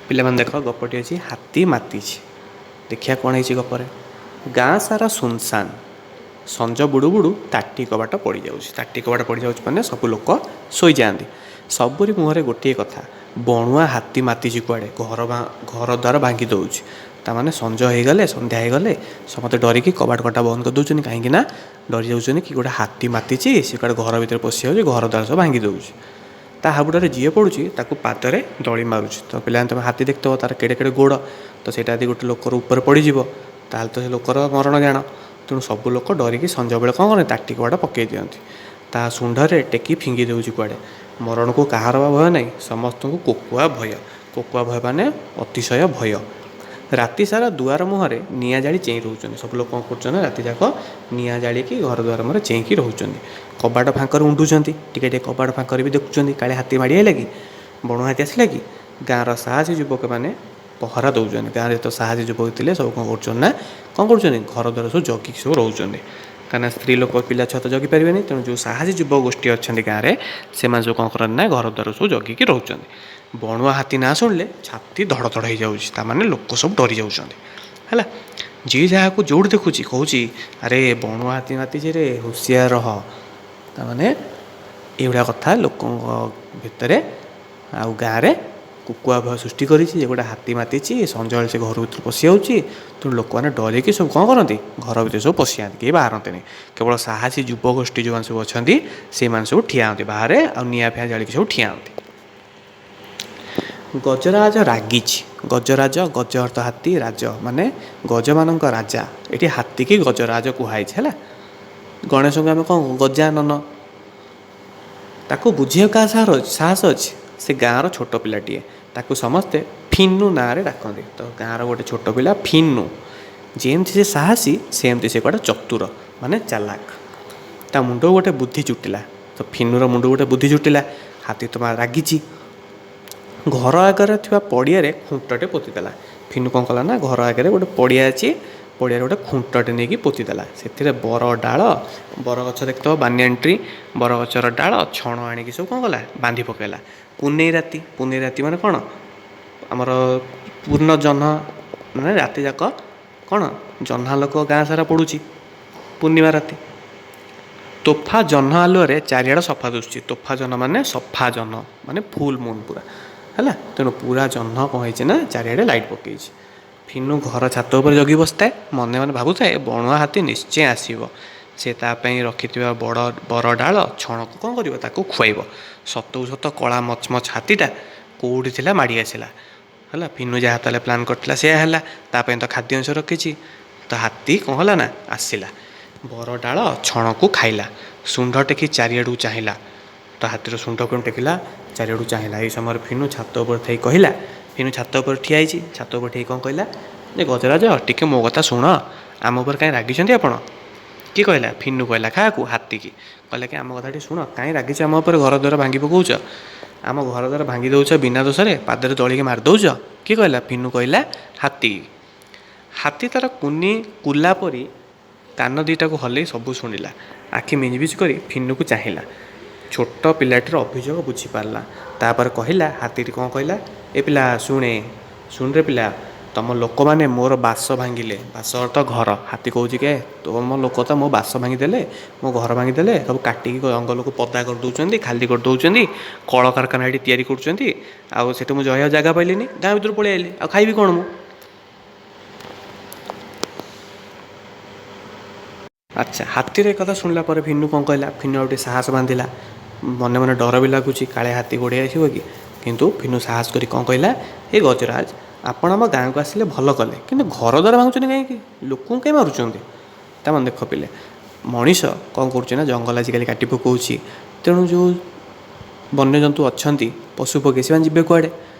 ପିଲାମାନେ ଦେଖ, ଗପଟି ଅଛି ହାତୀ ମାତିଛି। ଦେଖିବା କ'ଣ ହେଇଛି ଗପରେ। ଗାଁ ସାରା ସୁନସାନ। ସଞ୍ଜ ବୁଡ଼ୁ ବୁଡ଼ୁ ତାଟି କବାଟ ପଡ଼ିଯାଉଛି। ତାଟି କବାଟ ପଡ଼ିଯାଉଛି ମାନେ ସବୁ ଲୋକ ଶୋଇଯାଆନ୍ତି। ସବୁରି ମୁହଁରେ ଗୋଟିଏ କଥା, ବଣୁଆ ହାତୀ ମାତିଛି କୁଆଡ଼େ, ଘର ଘର ଦ୍ୱାର ଭାଙ୍ଗି ଦେଉଛି। ତାମାନେ ସଞ୍ଜ ହେଇଗଲେ, ସନ୍ଧ୍ୟା ହେଇଗଲେ ସମସ୍ତେ ଡରିକି କବାଟ କଟା ବନ୍ଦ କରିଦେଉଛନ୍ତି। କାହିଁକି ନା ଡରି ଯାଉଛନ୍ତି କି ଗୋଟେ ହାତୀ ମାତିଛି, ସେ କୁଆଡ଼େ ଘର ଭିତରେ ପଶିଯାଉଛି, ଘର ଦ୍ୱାର ସବୁ ଭାଙ୍ଗି ଦେଉଛି। ତା ହାବୁଡ଼ରେ ଯିଏ ପଡ଼ୁଛି ତାକୁ ପାଦରେ ଦଳି ମାରୁଛି। ତ ପିଲାମାନେ, ତୁମେ ହାତୀ ଦେଖିଥିବ, ତାର କେଡ଼େ କେଡ଼େ ଗୋଡ଼। ତ ସେଇଟା ଯଦି ଗୋଟେ ଲୋକର ଉପରେ ପଡ଼ିଯିବ, ତାହେଲେ ତ ସେ ଲୋକର ମରଣ ଜାଣ। ତେଣୁ ସବୁ ଲୋକ ଡରିକି ସଞ୍ଜବେଳେ କ'ଣ କରନ୍ତି? ତାଟି କବାଟ ପକାଇ ଦିଅନ୍ତି। ତା ଶୁଣ୍ଢରେ ଟେକି ଫିଙ୍ଗି ଦେଉଛି କୁଆଡ଼େ। ମରଣକୁ କାହାର ବା ଭୟ ନାହିଁ? ସମସ୍ତଙ୍କୁ କୋକୁଆ ଭୟ। କୋକୁଆ ଭୟ ମାନେ ଅତିଶୟ ଭୟ। ରାତି ସାରା ଦୁଆର ମୁହଁରେ ନିଆଁ ଜାଳି ଚେଇଁ ରହୁଛନ୍ତି। ସବୁ ଲୋକ କ'ଣ କରୁଛନ୍ତି ନା ରାତି ଯାକ ନିଆଁ ଜାଳିକି ଘର ଦୁଆର ମୁହଁରେ ଚେଇଁକି ରହୁଛନ୍ତି। କବାଟ ଫାଙ୍କରେ ଉଣ୍ଡୁଛନ୍ତି, ଟିକେ ଟିକେ କବାଟ ଫାଙ୍କରେ ବି ଦେଖୁଛନ୍ତି, କାଳେ ହାତୀ ମାଡ଼ି ଆଇଲା କି, ବଣୁଆ ହାତୀ ଆସିଲା କି। ଗାଁର ସାହସୀ ଯୁବକମାନେ ପହରା ଦେଉଛନ୍ତି। ଗାଁରେ ଯେତେ ସାହସୀ ଯୁବକ ଥିଲେ, ସବୁ କ'ଣ କରୁଛନ୍ତି ନା କ'ଣ କରୁଛନ୍ତି? ଘର ଦ୍ୱାର ସବୁ ଜଗିକି ସବୁ ରହୁଛନ୍ତି। କାହିଁକିନା ସ୍ତ୍ରୀ ଲୋକ, ପିଲା ଛୁଆ ତ ଜଗିପାରିବେନି। ତେଣୁ ଯେଉଁ ସାହସୀ ଯୁବକ ଗୋଷ୍ଠୀ ଅଛନ୍ତି ଗାଁରେ, ସେମାନେ ସବୁ କ'ଣ କରନ୍ତି ନା ଘର ଦ୍ୱାର ସବୁ ଜଗିକି ରହୁଛନ୍ତି। ବଣୁଆ ହାତୀ ନାଁ ଶୁଣିଲେ ଛାତି ଧଡ଼ ଧଡ଼ ହେଇଯାଉଛି। ତାମାନେ ଲୋକ ସବୁ ଡରି ଯାଉଛନ୍ତି। ହେଲା, ଯିଏ ଯାହାକୁ ଯେଉଁଠି ଦେଖୁଛି କହୁଛି, ଆରେ ବଣୁଆ ହାତୀ ମାତିଛି ରେ, ହୁସିଆର ରହ। ତାମାନେ ଏଇଭଳିଆ କଥା ଲୋକଙ୍କ ଭିତରେ ଆଉ ଗାଁରେ କୁକୁଆ ଭୟ ସୃଷ୍ଟି କରିଛି ଯେ ଗୋଟେ ହାତୀ ମାତିଛି, ସଞ୍ଜବେଳେ ସେ ଘର ଭିତରୁ ପଶିଯାଉଛି। ତେଣୁ ଲୋକମାନେ ଡରିକି ସବୁ କ'ଣ କରନ୍ତି? ଘର ଭିତରେ ସବୁ ପଶିଯାଆନ୍ତି, କେହି ବାହାରନ୍ତିନି। କେବଳ ସାହସୀ ଯୁବଗୋଷ୍ଠୀ ଯେଉଁମାନେ ସବୁ ଅଛନ୍ତି, ସେଇମାନେ ସବୁ ଠିଆ ହୁଅନ୍ତି ବାହାରେ ଆଉ ନିଆଁ ଫିଆଁ ଜାଳିକି ସବୁ ଠିଆ ହୁଅନ୍ତି। ଗଜରାଜ ରାଗିଛି। ଗଜରାଜ, ଗଜ ଅର୍ଥ ହାତୀ, ରାଜ ମାନେ ଗଜମାନଙ୍କ ରାଜା। ଏଠି ହାତୀକି ଗଜରାଜ କୁହାହେଇଛି। ହେଲା, ଗଣେଶଙ୍କୁ ଆମେ କ'ଣ? ଗଜାନନ। ତାକୁ ବୁଝିବାକୁ କାହା ସାହସ ଅଛି? ସେ ଗାଁର ଛୋଟ ପିଲାଟିଏ। ତାକୁ ସମସ୍ତେ ଫିନୁ ନାଁରେ ଡାକନ୍ତି। ତ ଗାଁର ଗୋଟେ ଛୋଟ ପିଲା ଫିନୁ। ଯେମିତି ସେ ସାହସୀ, ସେମିତି ସେ କୁଆଡ଼େ ଚତୁର, ମାନେ ଚାଲାକ। ତା ମୁଣ୍ଡକୁ ଗୋଟେ ବୁଦ୍ଧି ଜୁଟିଲା। ତ ଫିନୁର ମୁଣ୍ଡକୁ ଗୋଟେ ବୁଦ୍ଧି ଜୁଟିଲା। ହାତୀ ତ ରାଗିଛି। ଘର ଆଗରେ ଥିବା ପଡ଼ିଆରେ ଖୁଣ୍ଟଟେ ପୋତିଦେଲା। ଫିନୁ କ'ଣ କଲା ନା ଘର ଆଗରେ ଗୋଟେ ପଡ଼ିଆ ଅଛି, ପଡ଼ିଆରେ ଗୋଟେ ଖୁଣ୍ଟଟେ ନେଇକି ପୋତିଦେଲା। ସେଥିରେ ବର ଡାଳ, ବରଗଛ ଦେଖିଥିବ, ବାନିଆନ ଟ୍ରି, ବରଗଛର ଡାଳ, ଛଣ ଆଣିକି ସବୁ କ'ଣ କଲା? ବାନ୍ଧି ପକାଇଲା। ପୁନେଇ ରାତି। ପୁନେଇ ରାତି ମାନେ କ'ଣ? ଆମର ପୂର୍ଣ୍ଣ ଜହ୍ନ, ମାନେ ରାତି ଯାକ କ'ଣ ଜହ୍ନାଲୋକ ଗାଁ ସାରା ପଡ଼ୁଛି, ପୂର୍ଣ୍ଣିମା ରାତି। ତୋଫା ଜହ୍ନ ଆଲୁଅରେ ଚାରିଆଡ଼ ସଫା ଦିଶୁଛି। ତୋଫା ଜହ୍ନ ମାନେ ସଫା ଜହ୍ନ, ମାନେ ଫୁଲ୍ ମୁନ୍ ପୁରା। ହେଲା, ତେଣୁ ପୁରା ଜହ୍ନ କ'ଣ ହେଇଛି ନା ଚାରିଆଡ଼େ ଲାଇଟ୍ ପକେଇଛି। ଫିନୁ ଘର ଛାତ ଉପରେ ଜଗି ବସିଥାଏ। ମନେ ମନେ ଭାବୁଥାଏ, ବଣୁଆ ହାତୀ ନିଶ୍ଚୟ ଆସିବ। ସେ ତା ପାଇଁ ରଖିଥିବା ବଡ଼ ବର ଡାଳ ଛଣକୁ କ'ଣ କରିବ? ତାକୁ ଖୁଆଇବ। ସତକୁ ସତ କଳା ମଚମଚ ହାତୀଟା କେଉଁଠି ଥିଲା ମାଡ଼ି ଆସିଲା। ହେଲା, ଫିନୁ ଯାହା ତାହେଲେ ପ୍ଲାନ୍ କରିଥିଲା ସେୟା ହେଲା। ତା ପାଇଁ ତ ଖାଦ୍ୟ ଜିନିଷ ରଖିଛି। ତ ହାତୀ କ'ଣ ହେଲା ନା ଆସିଲା, ବର ଡାଳ ଛଣକୁ ଖାଇଲା, ଶୁଣ୍ଢ ଟେକି ଚାରିଆଡ଼କୁ ଚାହିଁଲା। ତ ହାତୀର ଶୁଣ୍ଢ କେଉଁ ଟେକିଲା, ଚାରିଆଡ଼କୁ ଚାହିଁଲା। ଏହି ସମୟରେ ଫିନୁ ଛାତ ଉପରେ ଥାଇ କହିଲା। ଫିନୁ ଛାତ ଉପରେ ଠିଆ ହେଇଛି। ଛାତ ଉପରେ ଠିଆ କଣ କହିଲା? ଯେ ଗଜରାଜ, ଟିକେ ମୋ କଥା ଶୁଣ, ଆମ ଉପରେ କାହିଁ ରାଗିଛନ୍ତି ଆପଣ? କିଏ କହିଲା? ଫିନୁ କହିଲା। କାହାକୁ? ହାତୀକି କହିଲା କି ଆମ କଥା ଟିକେ ଶୁଣ, କାହିଁ ରାଗିଛ ଆମ ଉପରେ, ଘର ଦ୍ୱାର ଭାଙ୍ଗି ପକାଉଛ, ଆମ ଘର ଦ୍ୱାର ଭାଙ୍ଗି ଦେଉଛ, ବିନା ଦୋଷରେ ପାଦରେ ଦଳିକି ମାରି ଦେଉଛ। କିଏ କହିଲା? ଫିନୁ କହିଲା ହାତୀ। ହାତୀ ତାର କୁନି କୁଲା ପରି କାନ ଦୁଇଟାକୁ ହଲେଇ ସବୁ ଶୁଣିଲା। ଆଖି ମିଞ୍ଜିମିଞ୍ଜି କରି ଫିନୁକୁ ଚାହିଁଲା। ଛୋଟ ପିଲାଟିର ଅଭିଯୋଗ ବୁଝିପାରିଲା। ତାପରେ କହିଲା, ହାତୀଟି କ'ଣ କହିଲା? ଏ ପିଲା ଶୁଣେ, ଶୁଣରେ ପିଲା, ତମ ଲୋକମାନେ ମୋର ବାସ ଭାଙ୍ଗିଲେ। ବାସ ଅର୍ଥ ଘର। ହାତୀ କହୁଛି କି ତୁମ ଲୋକ ତ ମୋ ବାସ ଭାଙ୍ଗିଦେଲେ, ମୋ ଘର ଭାଙ୍ଗିଦେଲେ, ସବୁ କାଟିକି ଜଙ୍ଗଲକୁ ପଦା କରିଦେଉଛନ୍ତି, ଖାଲି କରିଦେଉଛନ୍ତି, କଳକାରଖାନା ଏଠି ତିଆରି କରୁଛନ୍ତି। ଆଉ ସେଠି ମୁଁ ରହିବାକୁ ଜାଗା ପାଇଲିନି, ଗାଁ ଭିତରୁ ପଳେଇ ଆଇଲି। ଆଉ ଖାଇବି କ'ଣ ମୁଁ? ଆଚ୍ଛା, ହାତୀର ଏ କଥା ଶୁଣିଲା ପରେ ଫିନୁ କ'ଣ କହିଲା? ଫିନୁ ଆଉ ଟିକେ ସାହସ ବାନ୍ଧିଲା। ମନେ ମନେ ଡର ବି ଲାଗୁଛି, କାଳେ ହାତୀ ଗୋଡ଼େଇ ଆସିବ କି। କିନ୍ତୁ ଫିନୁ ସାହସ କରି କ'ଣ କହିଲା? ହେ ଗଜରାଜ, ଆପଣ ଆମ ଗାଁକୁ ଆସିଲେ ଭଲ କଲେ, କିନ୍ତୁ ଘର ଦ୍ୱାର ଭାଙ୍ଗୁଛନ୍ତି କାହିଁକି? ଲୋକଙ୍କୁ କାହିଁ ମାରୁଛନ୍ତି? ତାମାନେ ଦେଖ ପିଲେ, ମଣିଷ କ'ଣ କରୁଛି ନା ଜଙ୍ଗଲ ଆଜିକାଲି କାଟି ପକାଉଛି। ତେଣୁ ଯେଉଁ ବନ୍ୟଜନ୍ତୁ ଅଛନ୍ତି, ପଶୁପକ୍ଷୀ, ସେମାନେ ଯିବେ କୁଆଡ଼େ?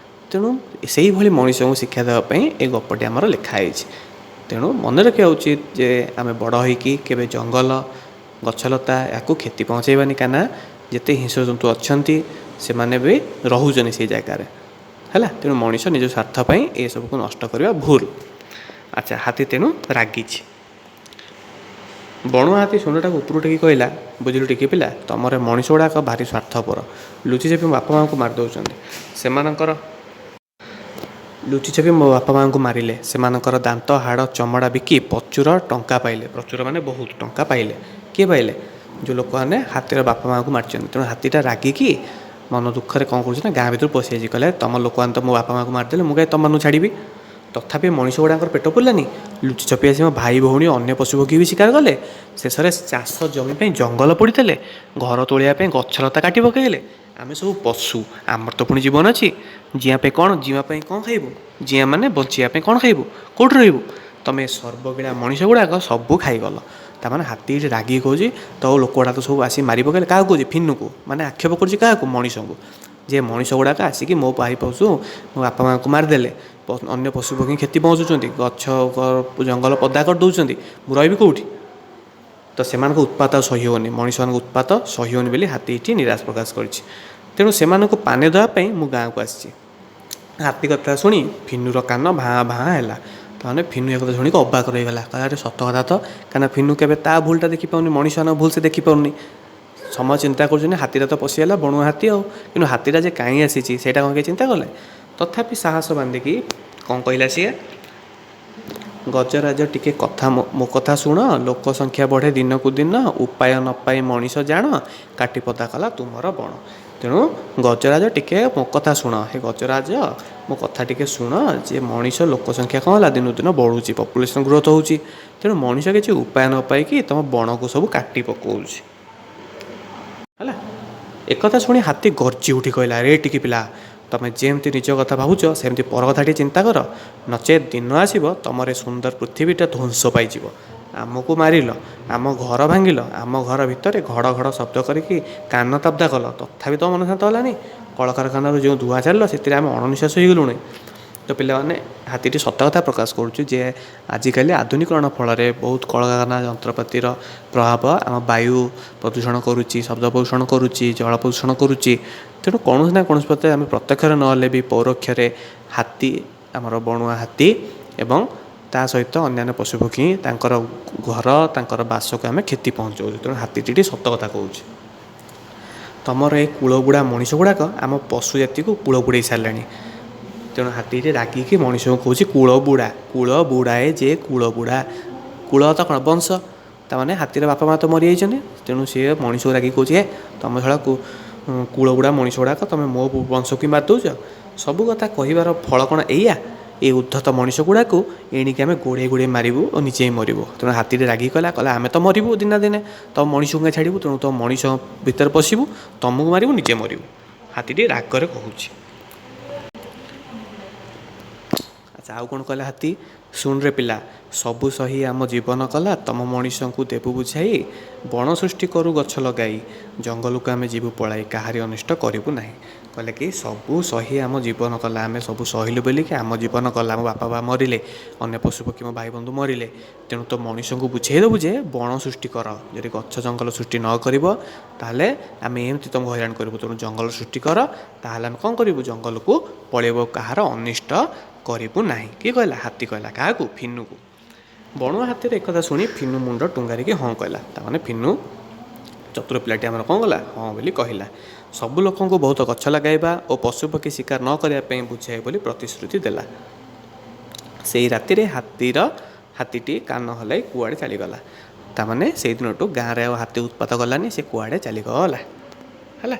ତେଣୁ ସେଇଭଳି ମଣିଷଙ୍କୁ ଶିକ୍ଷା ଦେବା ପାଇଁ ଏ ଗପଟି ଆମର ଲେଖା ହେଇଛି। ତେଣୁ ମନେ ରଖିବା ଉଚିତ ଯେ ଆମେ ବଡ଼ ହେଇକି କେବେ ଜଙ୍ଗଲ, ଗଛଲତା ୟାକୁ କ୍ଷତି ପହଞ୍ଚାଇବାନି। କାହିଁକିନା ଯେତେ ହିଂସ୍ର ଜନ୍ତୁ ଅଛନ୍ତି, ସେମାନେ ବି ରହୁଛନ୍ତି ସେଇ ଜାଗାରେ। ହେଲା, ତେଣୁ ମଣିଷ ନିଜ ସ୍ୱାର୍ଥ ପାଇଁ ଏସବୁକୁ ନଷ୍ଟ କରିବା ଭୁଲ। ଆଚ୍ଛା, ହାତୀ ତେଣୁ ରାଗିଛି। ବଣୁଆ ହାତୀ ଶୁଣ୍ଢଟାକୁ ଉପରକୁ ଟେକି କହିଲା, ବୁଝିଲୁ ଟିକେ ପିଲା, ତମର ମଣିଷ ଗୁଡ଼ାକ ଭାରି ସ୍ୱାର୍ଥପର। ଲୁଚି ଛପି ମୋ ବାପା ମାଆଙ୍କୁ ମାରି ଦେଉଛନ୍ତି। ସେମାନଙ୍କର ଲୁଚି ଛପି ମୋ ବାପା ମାଆଙ୍କୁ ମାରିଲେ, ସେମାନଙ୍କର ଦାନ୍ତ ହାଡ଼ ଚମଡ଼ା ବିକି ପ୍ରଚୁର ଟଙ୍କା ପାଇଲେ। ପ୍ରଚୁର ମାନେ ବହୁତ ଟଙ୍କା ପାଇଲେ। କିଏ ପାଇଲେ? ଯେଉଁ ଲୋକମାନେ ହାତୀର ବାପା ମାଆଙ୍କୁ ମାରିଛନ୍ତି। ତେଣୁ ହାତୀଟା ରାଗିକି ମନ ଦୁଃଖରେ କ'ଣ କରୁଛି ନା ଗାଁ ଭିତରୁ ପଶିଯାଇଛି। କହିଲେ, ତୁମ ଲୋକମାନେ ତ ମୋ ବାପା ମାଆଙ୍କୁ ମାରିଦେଲେ, ମୁଁ କାହିଁ ତୁମମାନଙ୍କୁ ଛାଡ଼ିବି? ତଥାପି ମଣିଷ ଗୁଡ଼ାଙ୍କର ପେଟ ପୁରିଲାନି, ଲୁଚି ଛପି ଆସି ମୋ ଭାଇ ଭଉଣୀ, ଅନ୍ୟ ପଶୁପକ୍ଷୀ ବି ଶିକାର କଲେ। ଶେଷରେ ଚାଷ ଜମି ପାଇଁ ଜଙ୍ଗଲ ପୋଡ଼ିଦେଲେ, ଘର ତୋଳିବା ପାଇଁ ଗଛଲତା କାଟି ପକାଇଲେ। ଆମେ ସବୁ ପଶୁ, ଆମର ତ ପୁଣି ଜୀବନ ଅଛି। ଜିଇଁବା ପାଇଁ କ'ଣ, ଜିଇଁବା ପାଇଁ କ'ଣ ଖାଇବୁ? ଜିଇଁବା ମାନେ ବଞ୍ଚିବା ପାଇଁ କ'ଣ ଖାଇବୁ, କେଉଁଠି ରହିବୁ? ତମେ ସର୍ବଗିଳା ମଣିଷ ଗୁଡ଼ାକ ସବୁ ଖାଇଗଲ। ତାମାନେ ହାତୀ ଏଠି ରାଗିକି କହୁଛି, ତ ଲୋକ ଗୁଡ଼ାକ ସବୁ ଆସି ମାରି ପକାଇଲେ। କାହାକୁ କହୁଛି? ଫିନୁକୁ। ମାନେ ଆକ୍ଷେପ କରୁଛି କାହାକୁ? ମଣିଷଙ୍କୁ। ଯେ ମଣିଷ ଗୁଡ଼ାକ ଆସିକି ମୋ ଭାଇ ପଶୁ, ମୋ ବାପା ମାଆଙ୍କୁ ମାରିଦେଲେ, ଅନ୍ୟ ପଶୁପକ୍ଷୀ କ୍ଷତି ପହଞ୍ଚୁଛନ୍ତି, ଗଛ ଜଙ୍ଗଲ ପଦା କରିଦେଉଛନ୍ତି, ମୁଁ ରହିବି କେଉଁଠି? ତ ସେମାନଙ୍କ ଉତ୍ପାତ ଆଉ ସହି ହେଉନି, ମଣିଷମାନଙ୍କ ଉତ୍ପାତ ସହି ହେଉନି ବୋଲି ହାତୀ ଏଠି ନିରାଶ ପ୍ରକାଶ କରିଛି। ତେଣୁ ସେମାନଙ୍କୁ ପାନେ ଦେବା ପାଇଁ ମୁଁ ଗାଁକୁ ଆସିଛି। ହାତୀ କଥା ଶୁଣି ଫିନୁର କାନ ଭାଁ ଭାଁ ହେଲା। ତାମାନେ ଫିନୁ ଏ କଥା ଶୁଣିକି ଅବାକ ରହିଗଲା। କହିଲା, ଆରେ ସତ କଥା ତ। କାହିଁକିନା ଫିନୁ କେବେ ତା ଭୁଲଟା ଦେଖିପାରୁନି, ମଣିଷମାନଙ୍କ ଭୁଲ ସେ ଦେଖିପାରୁନି। ସମୟ ଚିନ୍ତା କରୁଛନ୍ତି, ହାତୀଟା ତ ପଶିଗଲା, ବଣୁଆ ହାତୀ ଆଉ, କିନ୍ତୁ ହାତୀଟା ଯେ କାହିଁ ଆସିଛି ସେଇଟା କ'ଣ କେହି ଚିନ୍ତା କଲେ? ତଥାପି ସାହସ ବାନ୍ଧିକି କ'ଣ କହିଲା ସିଏ? ଗଜରାଜ, ଟିକେ କଥା ମୋ କଥା ଶୁଣ। ଲୋକ ସଂଖ୍ୟା ବଢ଼େ ଦିନକୁ ଦିନ, ଉପାୟ ନ ପାଇ ମଣିଷ ଜାଣ କାଟି ପଦା କଲା ତୁମର ବଣ। ତେଣୁ ଗଜରାଜ, ଟିକେ ମୋ କଥା ଶୁଣ। ହେ ଗଜରାଜ, ମୋ କଥା ଟିକେ ଶୁଣ ଯେ ମଣିଷ ଲୋକ ସଂଖ୍ୟା କ'ଣ ହେଲା? ଦିନକୁ ଦିନ ବଢ଼ୁଛି, ପପୁଲେସନ୍ ଗ୍ରୋଥ୍ ହେଉଛି। ତେଣୁ ମଣିଷ କିଛି ଉପାୟ ନ ପାଇକି ତୁମ ବଣକୁ ସବୁ କାଟି ପକାଉଛି। ହେଲା। ଏକଥା ଶୁଣି ହାତୀ ଗର୍ଜି ଉଠି କହିଲା, ରେ ଟିକି ପିଲା, ତମେ ଯେମିତି ନିଜ କଥା ଭାବୁଛ ସେମିତି ପର କଥା ଟିକେ ଚିନ୍ତା କର। ନଚେତ୍ ଦିନ ଆସିବ, ତମର ଏ ସୁନ୍ଦର ପୃଥିବୀଟା ଧ୍ୱଂସ ପାଇଯିବ। ଆମକୁ ମାରିଲ, ଆମ ଘର ଭାଙ୍ଗିଲ, ଆମ ଘର ଭିତରେ ଘଡ଼ ଘଡ଼ ଶବ୍ଦ କରିକି କାନ ତାବଦା କଲ, ତଥାପି ତମ ମନ ଶାନ୍ତ ହେଲାନି। କଳକାରଖାନାରୁ ଯେଉଁ ଧୂଆଁ ଛାଡ଼ିଲ, ସେଥିରେ ଆମେ ଅଣନିଶ୍ୱାସ ହେଇଗଲୁଣି। ତ ପିଲାମାନେ, ହାତୀଟି ସତ କଥା ପ୍ରକାଶ କରୁଛି ଯେ ଆଜିକାଲି ଆଧୁନିକରଣ ଫଳରେ ବହୁତ କଳକାରଖାନା, ଯନ୍ତ୍ରପାତିର ପ୍ରଭାବ ଆମ ବାୟୁ ପ୍ରଦୂଷଣ କରୁଛି, ଶବ୍ଦ ପ୍ରଦୂଷଣ କରୁଛି, ଜଳ ପ୍ରଦୂଷଣ କରୁଛି। ତେଣୁ କୌଣସି ନା କୌଣସି ପଥରେ ଆମେ ପ୍ରତ୍ୟକ୍ଷରେ ନହେଲେ ବି ପରୋକ୍ଷରେ ହାତୀ, ଆମର ବଣୁଆ ହାତୀ ଏବଂ ତା ସହିତ ଅନ୍ୟାନ୍ୟ ପଶୁପକ୍ଷୀ, ତାଙ୍କର ଘର, ତାଙ୍କର ବାସକୁ ଆମେ କ୍ଷତି ପହଞ୍ଚାଉଛୁ। ତେଣୁ ହାତୀଟି ସତ କଥା କହୁଛି। ତମର ଏ କୂଳବୁଡ଼ା ମଣିଷ ଗୁଡ଼ାକ ଆମ ପଶୁ ଜାତିକୁ କୂଳ ବୁଡ଼େଇ ସାରିଲେଣି। ତେଣୁ ହାତୀଟି ରାଗିକି ମଣିଷକୁ କହୁଛି କୂଳ ବୁଡ଼ା, କୂଳ ବୁଡ଼ାଏ ଯେ କୂଳ ବୁଡ଼ା। କୂଳ ତ କ'ଣ? ବଂଶ। ତାମାନେ ହାତୀର ବାପା ମା' ତ ମରିଯାଇଛନ୍ତି। ତେଣୁ ସିଏ ମଣିଷକୁ ରାଗିକି କହୁଛି, ହେ ତମ ଶଳା କୂଳ ବୁଡ଼ା ମଣିଷ ଗୁଡ଼ାକ, ତମେ ମୋ ବଂଶକୁ ମାରି ଦେଉଛ। ସବୁ କଥା କହିବାର ଫଳ କ'ଣ ଏଇଆ? ଏ ଉଦ୍ଧତ ମଣିଷ ଗୁଡ଼ାକୁ ଏଣିକି ଆମେ ଗୋଡ଼େଇ ଗୋଡ଼େଇ ମାରିବୁ ଓ ନିଜେ ହିଁ ମରିବୁ। ତେଣୁ ହାତୀଟି ରାଗିକି କହିଲା, ଆମେ ତ ମରିବୁ ଦିନେ ନା ଦିନେ, ତମ ମଣିଷକୁ କାଇଁ ଛାଡ଼ିବୁ? ତେଣୁ ତମ ମଣିଷ ଭିତରେ ପଶିବୁ, ତମକୁ ମାରିବୁ, ନିଜେ ମରିବୁ। ହାତୀଟି ରାଗରେ କହୁଛି। ଆଚ୍ଛା, ଆଉ କ'ଣ କହିଲା ହାତୀ? ଶୁଣରେ ପିଲା, ସବୁ ସହି ଆମ ଜୀବନ କଲା, ତମ ମଣିଷଙ୍କୁ ଦେବୁ ବୁଝାଇ। ବଣ ସୃଷ୍ଟି କରୁ ଗଛ ଲଗାଇ, ଜଙ୍ଗଲକୁ ଆମେ ଯିବୁ ପଳାଇ, କାହାରି ଅନିଷ୍ଟ କରିବୁ ନାହିଁ। କହିଲେ କି ସବୁ ସହି ଆମ ଜୀବନ କଲା, ଆମେ ସବୁ ସହିଲୁ ବୋଲିକି ଆମ ଜୀବନ କଲା, ଆମ ବାପା ମା' ମରିଲେ, ଅନ୍ୟ ପଶୁପକ୍ଷୀ, ମୋ ଭାଇ ବନ୍ଧୁ ମରିଲେ। ତେଣୁ ତ ମଣିଷଙ୍କୁ ବୁଝେଇ ଦେବୁ ଯେ ବଣ ସୃଷ୍ଟି କର। ଯଦି ଗଛ ଜଙ୍ଗଲ ସୃଷ୍ଟି ନ କରିବ, ତାହେଲେ ଆମେ ଏମିତି ତୁମକୁ ହଇରାଣ କରିବୁ। ତେଣୁ ଜଙ୍ଗଲ ସୃଷ୍ଟି କର, ତାହେଲେ ଆମେ କ'ଣ କରିବୁ? ଜଙ୍ଗଲକୁ ପଳେଇବ, କାହାର ଅନିଷ୍ଟ କରିବୁ ନାହିଁ। କିଏ କହିଲା? ହାତୀ କହିଲା। କାହାକୁ? ଫିନୁକୁ। ବଣୁଆ ହାତୀର ଏକଥା ଶୁଣି ଫିନୁ ମୁଣ୍ଡ ଟୁଙ୍ଗାରିକି ହଁ କହିଲା। ତାମାନେ ଫିନୁ ଚତୁର ପିଲାଟି ଆମର କ'ଣ କଲା? ହଁ ବୋଲି କହିଲା। ସବୁ ଲୋକଙ୍କୁ ବହୁତ ଗଛ ଲଗାଇବା ଓ ପଶୁପକ୍ଷୀ ଶିକାର ନ କରିବା ପାଇଁ ବୁଝାଇବ ବୋଲି ପ୍ରତିଶ୍ରୁତି ଦେଲା। ସେଇ ରାତିରେ ହାତୀଟି କାନ ହଲାଇ କୁଆଡ଼େ ଚାଲିଗଲା। ତାମାନେ ସେଇଦିନଠୁ ଗାଁରେ ଆଉ ହାତୀ ଉତ୍ପାତ କଲାନି, ସେ କୁଆଡ଼େ ଚାଲିଗଲା। ହେଲା।